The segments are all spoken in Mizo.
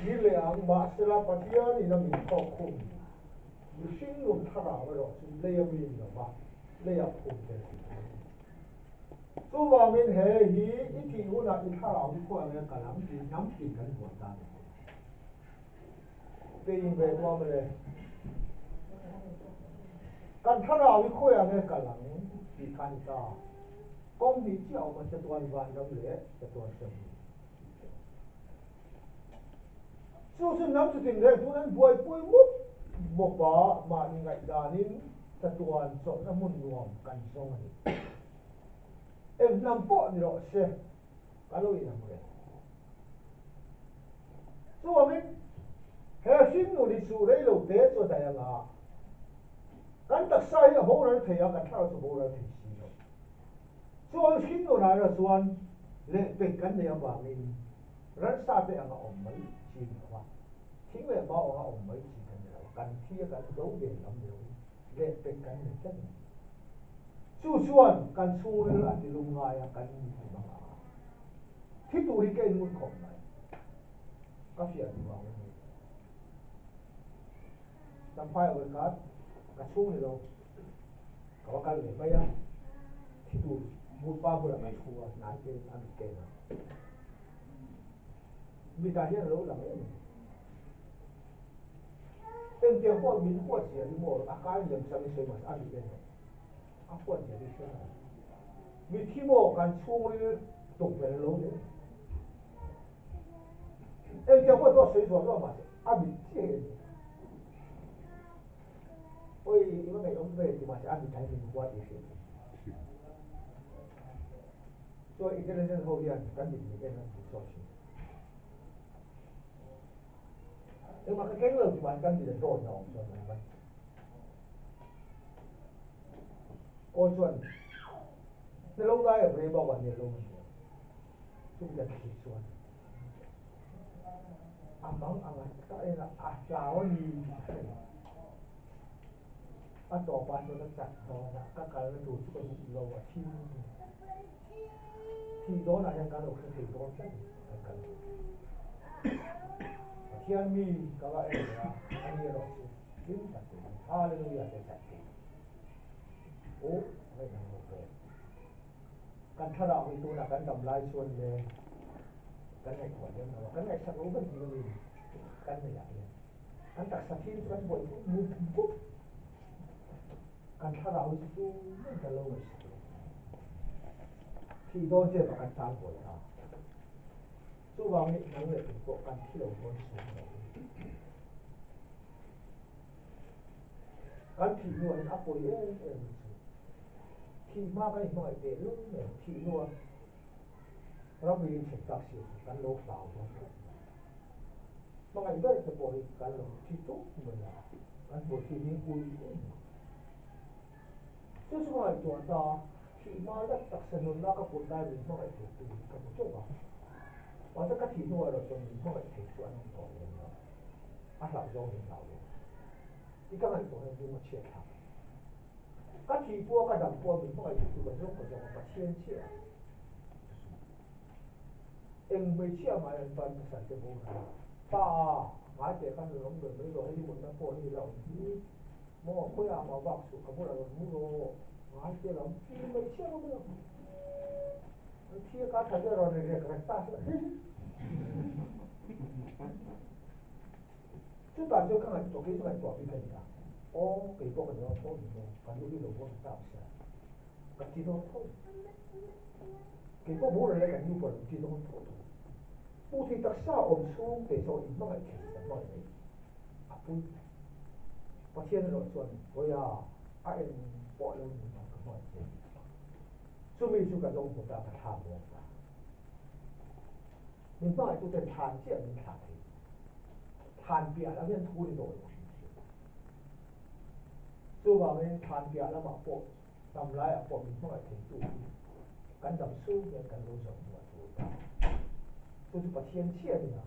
Kir leh ang, mahsela Pathian in a min thawk khum. Mihring nun thlarau erawh chu lei a mi ni lo va, leiah phum ve thei tur a ni. Chuvangin he hi i thih hunah i thlarau hi khawi ang e kal ang tih hnam tin kan buai ta ni. Keiin ve nuam le. Kan thlarau hi khawi ang e kal ang tih kha a ni ta. Kawng hnih chiah a awm a, chatuan vanram leh chatuan hremhmun. Chu chu hnam chitin reng tun an buaipui mup mup a, mahni ngaihdanin chatuan chawlhna hmun nuam kan zawng a ni. Eng hnam pawh ni rawh se, ka lo inang reng. Chuvangin, he hringnun hi chu rei lo te chu a daih ang a, kan taksa hi a boral thei a, kan thlarau chu a boral thei si lo. Chuan hringnun ah erawh chuan lehpek kan neih avangin ransa te anga awm mai chi ni lo a, thing leh mau anga awm mai chi kan ni lo a, kan thi a kan zo ve lam ni loin lehpek kan nei tlat a ni. Chu chuan kan chhungril a ti lum ngai a, kan mi ti mang ang a. Thi tur hi ka inngun khawp mai. Ka fiah duh vang a ni. Champhai a vawikhat ka chhung ni lo. Ka va kal ve mai a, thi tur pa bulah ka thu a, hnai te a mit ka en a. Mitah hian a lo lang em a ni. Engtiang pawh min huat zia hi maw a kai liam changin sawi mahse a mit en lo. A huat zia hi hre lo. Mithi maw kan chhungril tukverh a lo ni. Engtiang pawh dawt sawi zuah zuah mahse a mit chiah hi a ni. Oi, i va ngaih awm ve ti mahse a mit ah hian min hua tih hriat a ni. Chuan intelligence ho hian kan mit min en an tih chhuak thin. Engmah ka keng lo ti mahse kan mit a dawt na awm chuan kan van. Aw chuan na lo ngai a bre bawk a ne lo man chumi kan thlir chuan a mang ang a ka en a a hlau a ni tih ka hre lo. A tawpah chuan ka chat dawn a, ka kalna tur chu ka duh lo a thim thih dawnah hian kan lo hre thei dawn tlat a ni kan kal tur chu. Pathian mi ka va en leh a, ani erawh chu hlim tak tur in Hallelujah te chat thei. Aw, a ngaihdan lo ve. Kan thlarau hi tunah kan dam lai chuan le kan ngaihtuah lem lo a, kan ngaihsak lo ber zing a mi kan nei ah hian kan taksa thil chu kan buai pui mup mup, kan thlarau hi chu tumah kan lo ngaihsak lo. Thih dawn tep ah kan tan buai ta. Chuvangin nang leh kei pawh kan thi lo dawn sum lo. Kan thih hnuah hian a pawi em em ang chu. Thih hma kan inhmangaih teh lul mai ang. Thih hnua ramri in chhek tak si chu kan lo hlau dawn tlat mai. Hmangaih ber te pawh hi kan lo thi tuk mai a, kan hmuh thih hi ui em em. Chu chu ka ngaihtuah ta, thih hma lek taksa nunna ka put lai min hmangaih thei tu hi ka hmu teuh a. Mahse ka thih hnuah erawh chuan min hmangaih thei chu an awm tawh lem lo. A hlauh zawng min hlau lo. I ka ngaihtuah hian lung a chhiat thlak a. Ka thih pawh a ka dam pawh a min hmangaih thei tu ka zawng ka zawng a Pathian chiah a ni. Eng hmeichhia mah hian pan pasal te boral a. Pa ngai teh khan rawn awm ve mai rawh hei mutna pawh hei la awm hi. Maw khawiah mah vak suh ka bulah rawn mu rawh ngai te lam thi hmeichhia ka bulah an thi a ka tha te rawn ri rek rek ta se chutah chuan ka ngaihtuah kei chu ngaihtuah bik a ni a aw kei pawh ka ni dawn tho ni maw ka nu hi lo buai ta sia ka ti dawn tho kei pawh boral leh kan nu pawh lo ti dawn tho tho pu thei taksa awm chhung kei saw in hmangaih thei ka hmangaih mai a pui Pathian erawh chuan Vawiha a eng pawh lo ni ang ka hmangaih che. Chumi chu ka zawng hmu ta, ka thla muang ta. Min hmangaihtuten thlan chiah min thlah thei. Thlan piah lam hian thu ni tawh lo hrim hrim. Chuvangin thlan piah lamah pawh dam laiah pawh min hmangaih theitu hi kan dam chhung hian kan lo zawng hmu a tul ta. Chu chu Pathian chiah a ni a.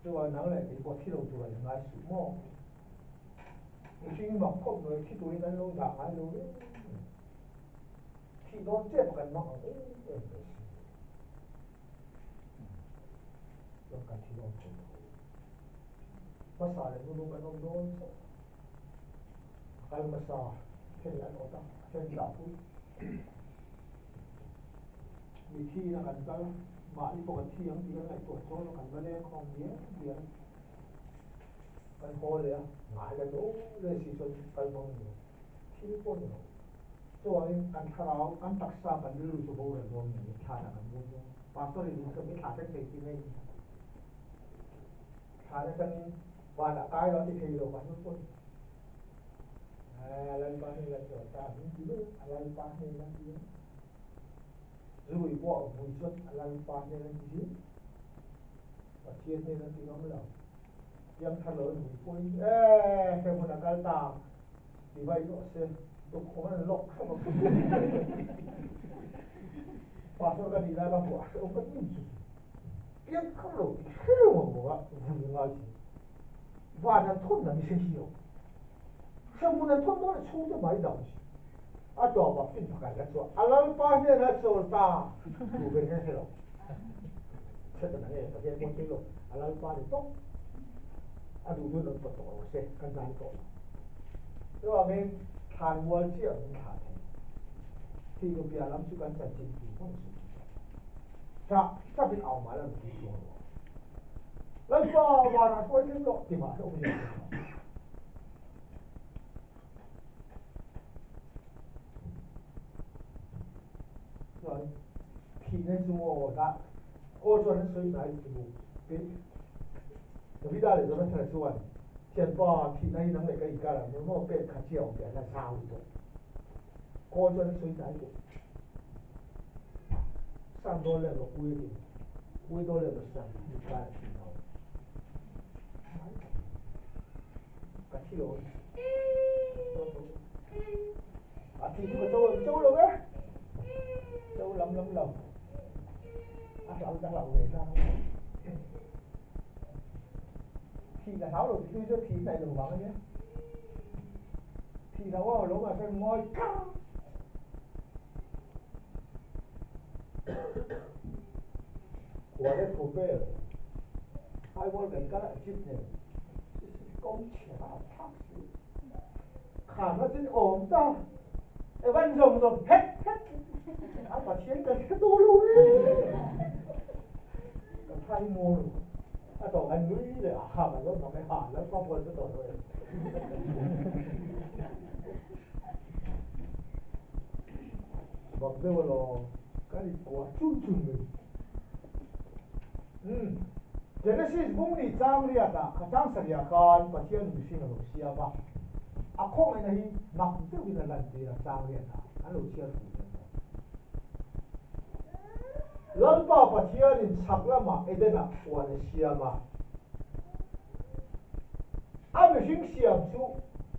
Chuan nang leh kei pawh thi lo tura i ngai suh maw? Mihring mak khawp mai thi turin an lo dah ngai lo reng. Thih dawn tep a kan mang ang em em mai si. Chuan kan thi dawn tho tho. Hmasa leh nunu kan awm dawn chauh. A kal hmasa then an awt a, a then tlahpui. Mi thi in a kan kal, mahni pawh kan thi ang tih kan ngaihtuah chuan kan va leng khawm diam diam. Kan haw leh a, ngai kan aw leh si chuan kal hmang ni lo, thil pawh ni lo. Chuvangin kan thlarau, kan taksa, kan rilru chu boral dawn ni, thlan ah kan bum dawn. Pastor in min thla thleng thei ti mai. Thlan atangin vanah kai lo a ti thei lo, pastor pawn. Lalpa hnena chaw ta min ti mai a, Lalpa hnena ti mai. Zui pawh vui chuan a Lalpa hnena ti zing. Pathian hnena ti ngam lo. Piangthar lo an vui pawhin ee he hmun a kal ta ti vai rawh se tukkhum an lawk hrep ang. Pastor ka nih lai ka hmuh a hrehawm ka ti chu chu. Piangthar lo ti hreu ang maw a vui ngai si. Van an thawn na ni se hi lo. Hrehmun an thawn dawn a chhungte mai dam si. A tawpah fin pakhat kan chhuah. A Lalpa hnenah chawl ta tu ber hian hre lo. Satan ang e, Pathian pawn sawi lo. A Lalpa ni tawp. A duh duhin rawn pawt tawh rawh se, kan dan tawh lo. Chuvangin thlan mual chiah min thlah thei. Thih nu piah lam chu kan chanchin tu hmang suh chu tawh. Ṭah ṭapin au mah la nupui chuang lo. Lalpa vanah hruai thleng rawh ti mah se awm hian a awm. Chuan thihna chu maw dah aw chuan an sawi hnai ti bu ti Davida leh Jonathana chuan thianpa thihna hi nang leh ka inkar ang maw pek khat chiah awm teh an la zau tawh kawl chuan an sawi hnai tawh san dawn lem lo pui a ti pui dawn lem lo san inkar a thihna awm Ka thi lo. A thi chu ka cho cho lo e. Cho lam lam lo. A hlau ta hlau ve ta. Thi ka hlau lo ti chu thi nai lo wang ania. Thi lo a lo ma sen ngoi ka. Khua le thu vel. Aizawl kan kal a chip nen kawng chhia a thlak si. Khan a chin awm ta. Evan zawng zawng het het. A Pathian kan hre tawh lo e. Ka thai maw lo. A tawh kan nui leh a ha kan lo mak e ha Lalpa pawn ka tawh lo e. Bak deuh alawm kan inkuah chun chun mai. Umm Genesis bung ni chang riat ah kha chang sarih ah khan Pathian mihring a lo siam a, a khawngaihna hi mak deuhin a lantir a chang riat ah an lo chhiar fuh hle maw. Lalpa Pathianin chhak lamah Eden ah huan a siam a, a mihring siam chu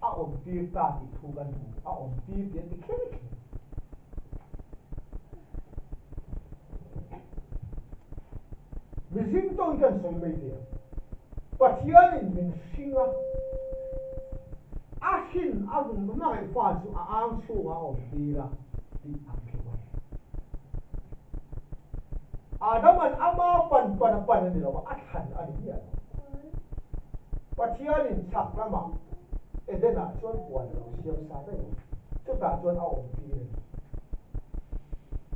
a awmtir ta tih thu kan hmu, a awmtir tih a ti kher kher. Mihring tawng kan sawi mai thei ang. Pathianin min hring a, a hrin a hmangaih fa chu a ang chhungah a awm tir a tih ang tluk a ni. Adama'n ama pan pan a pan a ni lo va, a thlan a ni miah lo. Pathianin chhak lamah Eden-ah chuan huan a lo siam sa daih a, chutah chuan a awm tir a ni.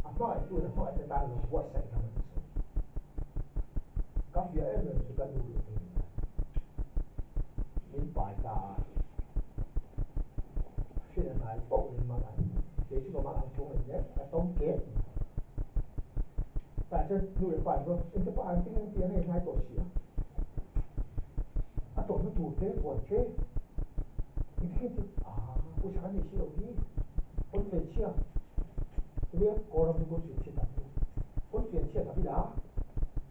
A hmangaihtuin a hmangaihte tan lo buatsaih ram a ni sawi. Ka fiah em em chu ka nu leh ka in a min pai ta a, hriat a hnai poh in mang ang, kei chu ka mang ang chung a ni e, ka tawng kek mai. Tah chuan nu leh pa in chuan engte pa an ting ang tih an ei hnai tawh si a, a tawhna tur te puan te engtin nge chu ah pawisa kan nei si loh hi pawn fen chhia tumia kawlram chu pawn fen chhia tam deuh pawn fen chhia tam ila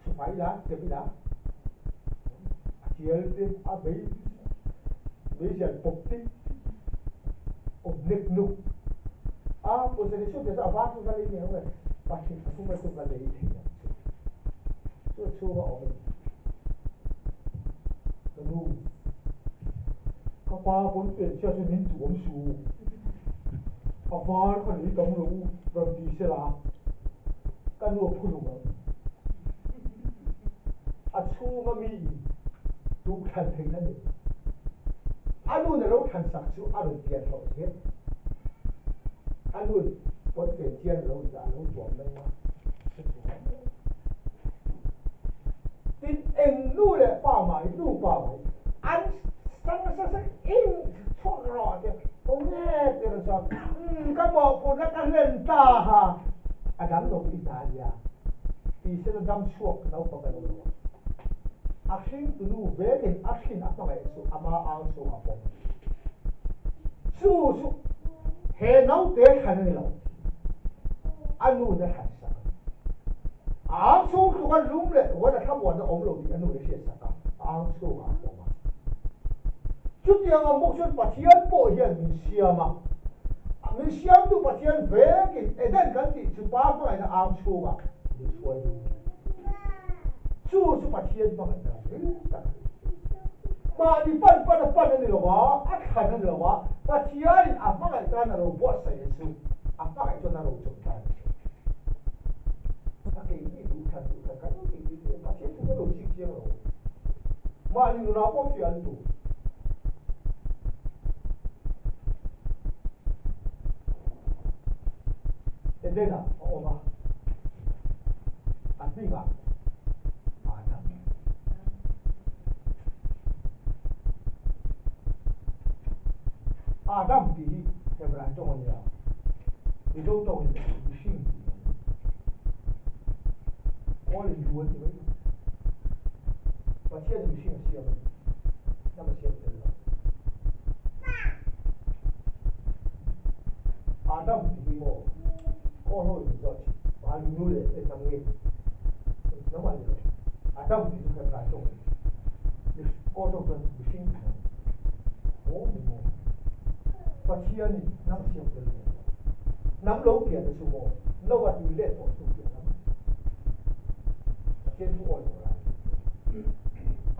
sufai ila chep ila a chial te a mei meizial pawp te awm nek nuk a pawisa nei suam te chu a var chu va lei mai ang e pahnih pathum vel chu va lei thei ang chu chu a chhunga awm a ni. Ka nu, ka pa pawn pian chhia chu min duh awm suh. A var kha lei tam lo u rawn ti sela ka nu a phu lung ang. A chhunga mi in duh thlan theihna nei. A nu na lo thlan sak chu a rawn pian hlawh zel. A nu pawn fen chian a lo in a lo tuam mai a, hre chhuak ang mai. Tin, eng nu leh pa mah hi nupa mah hi an sang nasa nasa eng chhuak rawh te aw nge ti rawn sawi umm ka mawhphurhna ka hlen ta ha a dang lo i hna ania ti sela dam chhuak naupang a lo lo a a hring tunu vekin a hrin a hmangaih chu ama ang chu a pawm chu chu he naute thlan a ni lo a nu na thlan sak a ang chhung tluka lum leh ruat a thlamuanna awm lo tih a nu in a hriat sak a, a ang chhungah a pawm a. Chutiang ang bawk chuan Pathian pawh hian min siam a, min siamtu Pathian vekin Eden kan tih chu Pa hmangaihna ang chhungah min hruai lut a ni. Chu chu Pathian hmangaihna ril tak a ni. Mahni pan pan a pan a ni lo a, a thlan a ni lo a, Pathianin a hmangaih tan a lo buatsaih a chu, a hmangaih chuan a rochawm tan a chu. A keini duh thlan duh thlan kan lo tih tih te Pathian thu kan lo chik chiang lo. Mahni nunah pawh fiah an duh. Edena a awm a, a hmingah Adam. Adam tih hi Hebrai tawng a ni a, Mizo tawngin mihring tih a ni. Kawl in lu an ti mai lo. Pathianin mihring a siam a ni. Hnam a siam tel lo. Adam tih hi maw kawl ho in min zawh thin. Mahni nu leh e hnam nge hnam a ni lo. Adam tih chu Hebrai tawng a ni. Kawl tawng chuan mihring tih a ni. Aw ni maw? Pathianin hnam a siam tel ve lo. Hnam lo pian te chu maw no a tui let tawh hnu pian lam. Pathian thu awi lo lai.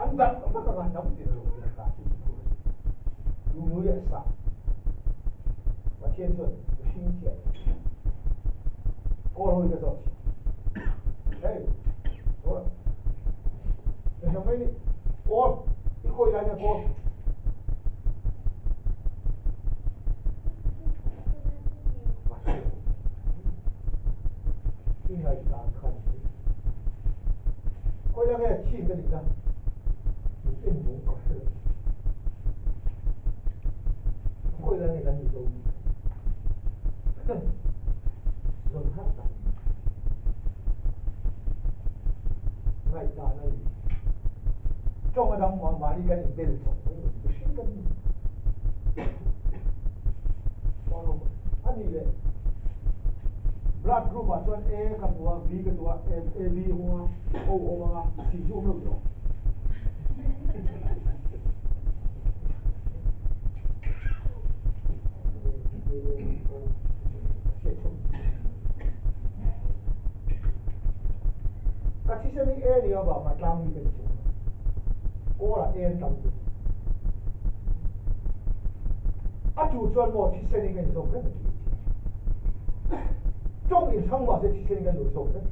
An dat vak anga hnam tin a lo pian ta chu chu phur a ni. Lunglui a sa. Pathian chuan mihring chiah kawl hawi ka zawh thin. Hei, eng mai ni kawl i khawi lai nge kawl. I ngaihdan khan ni. Khawi lai nge chin ka nihna min en nung ka hre lo. Khawi lai nge kan ni zo ni. Zawn har tak. Ngaihdan a ni. Tawng a dang muang mahni kan inbel chawp mai mai mihring kan ni. A nih leh blood group ah chuan A ka hmu a, B ka duh a, A B a hmu a, O a awm ang a, C chu awm lo tawh. A A O Ka thisen hi A nih avanga tlang mi ka ni chuang lo. Kawlah A an tam duh. A tu chuan maw thisen hi ka inzawm reng a ti a chiang. Tawng inhrang mahse thisen hi kan lo zawm reng.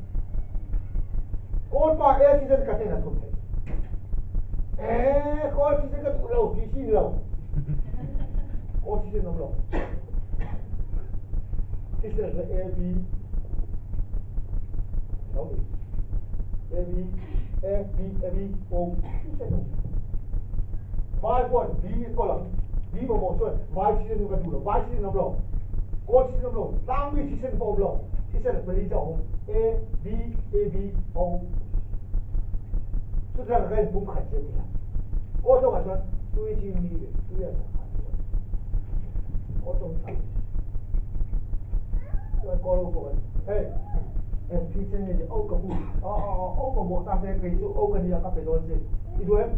Kawlpa A thisen ka hnenah thawm thei. Ee, kawl thisen ka duh lo tih hi ni lo. Kawl thisen awm lo. Thisen chu A B lo ni. A B A B A B O thisen awm. Vai pawh B kawl ang. B mamawh chuan vai thisen chu ka duh lo. Vai thisen awm lo. Kawl thisen awm lo. Tlangmi thisen pawh awm lo. Thisen pali chu a awm. A B A B O. Chutiang ka inpum khat zia ti la. Kawl tawngah chuan tui ching mi leh tui a sangha ti a. Kawl tawng tha. Chuan kawl ho pawh kan hei eng thi chen nge o ka pu o o o o mamawh ta se kei chu o ka nia ka pe dawn che i duh em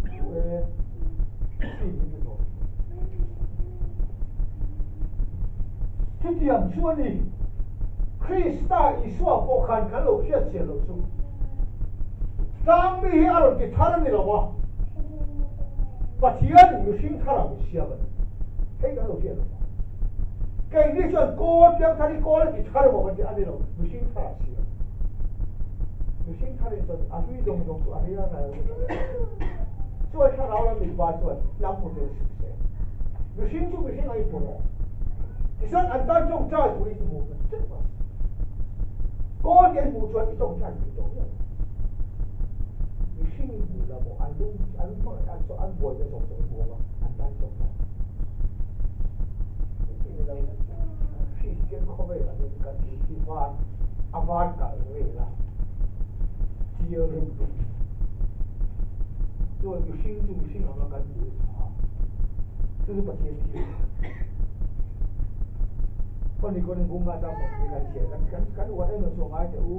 duh e chi min pe zawk. Chutiang chu a ni. Krista Isua pawh khan kan lo hriat chian loh chu tlangmi hi a rawn ti thar a ni lo a, Pathianin mihring tharah min siam a ni. Hei kan lo hriat lo va. Keini chuan kawl piangthar hi kawl a ti thar emaw kan ti a ni lo, mihring thar a siam. Mihring thar in chuan a hlui zawng zawng chu a ril a ral vek a. Chuan thlarau lam mipa chuan lam hmu tel suh se. Mihring chu mihring a inpu rawh. Tichuan an tan tawngtai tur i hmuh na teuh a. Kawl te an hmuh chuan i tawngtai thei tawh miah lo. Mihring i hmuh la maw an lung an hmangaih an an buaina zawng zawng i hmu ang a, an tan tawngtai. Engtin ni lo nasa Kristian khawvelah hian kan tih hi van a van kalh vel a, tial reuh reuh in. Chuan mihring chu mihring anga kan hmuh hi tha a, chu chu Pathian thil a ni. Hawni kawn in bunga chang sawm hi kan chhiar kan kan kan uar em em chu a ngai teh u,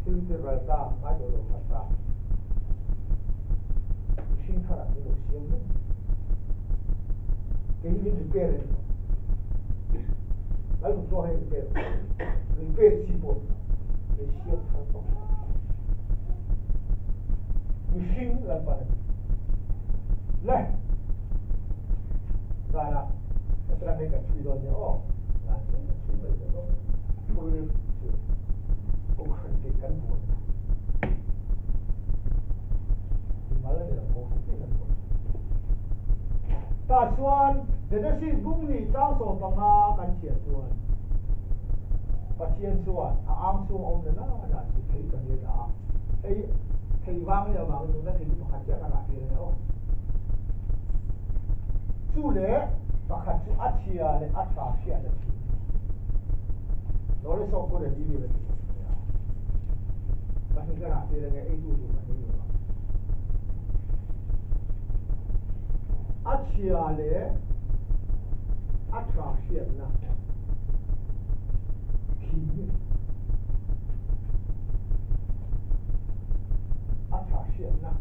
thil te ral ta ngai tawh lo khat ta. Mihring tharah min lo siam reng. Kei hi min repair a ni lo. Lal Nutluang hi repair a ni lo. Repair chi pawh a ni lo. Min siam thar tawp. Mihring Lalpan a ni. Le! Zanah hetiang hei kan chhui dawn nia aw. Zan chu kan chhui mai dawn aw. Thuril chu Kohhran tih kan buai thu. Mimal a ni lo, Kohhran tih kan buai thu. Tah chuan Genesis bung ni chang 15 kan chhiar chuan Pathian chuan a ang chhung a awm na na chu thei pahnih a dah a. Hei thei vang leh avangin nunna thei chu pakhat chiah kan rah tir a nia aw. Chu leh pakhat chu a chhia leh a tha hriatna thin a ni. Knowledge of good and evil a ti bawk a nia. Pahnih ka rah tir ange eitu tur pahnih ni awm ang. A chhia leh a tha hriatna thin a ni. A tha hriatna.